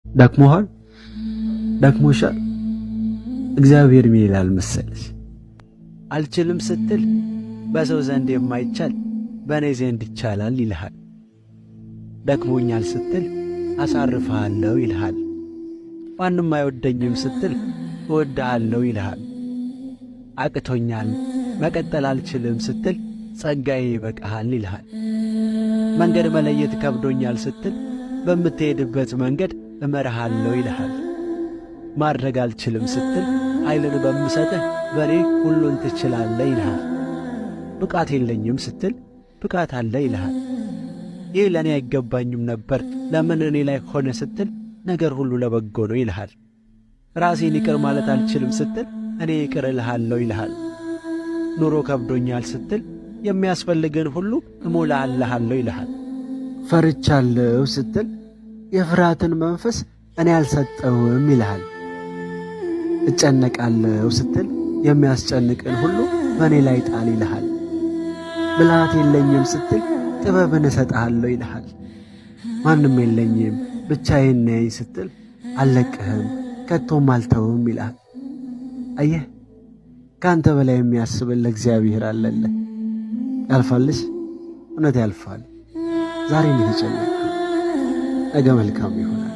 ደክሞሃል? ደክሞሻል? እግዚአብሔር ምን ይላል መሰለሽ? አልችልም ስትል በሰው ዘንድ የማይቻል በእኔ ዘንድ ይቻላል ይልሃል። ደክሞኛል ስትል አሳርፍሃለሁ ይልሃል። ማንም አይወደኝም ስትል እወድሃለሁ ይልሃል። አቅቶኛል መቀጠል አልችልም ስትል ጸጋዬ ይበቃሃል ይልሃል። መንገድ መለየት ከብዶኛል ስትል በምትሄድበት መንገድ እመርሃለሁ ይልሃል። ማድረግ አልችልም ስትል ኃይልን በምሰጥህ በእኔ ሁሉን ትችላለህ ይልሃል። ብቃት የለኝም ስትል ብቃት አለ ይልሃል። ይህ ለእኔ አይገባኝም ነበር ለምን እኔ ላይ ሆነ ስትል ነገር ሁሉ ለበጎ ነው ይልሃል። ራሴን ይቅር ማለት አልችልም ስትል እኔ ይቅር እልሃለሁ ይልሃል። ኑሮ ከብዶኛል ስትል የሚያስፈልግን ሁሉ እሞላልሃለሁ ይልሃል። ፈርቻለሁ ስትል የፍርሃትን መንፈስ እኔ አልሰጠውም ይልሃል። እጨነቃለሁ ስትል የሚያስጨንቅን ሁሉ በእኔ ላይ ጣል ይልሃል። ብልሃት የለኝም ስትል ጥበብን እሰጥሃለሁ ይልሃል። ማንም የለኝም ብቻዬን ነኝ ስትል አልለቅህም ከቶም አልተውም ይልሃል። አየህ፣ ከአንተ በላይ የሚያስብልህ እግዚአብሔር አለልህ። ያልፋልሽ፣ እውነት ያልፋል። ዛሬም የተጨነቅህ ነገ መልካም ይሆናል።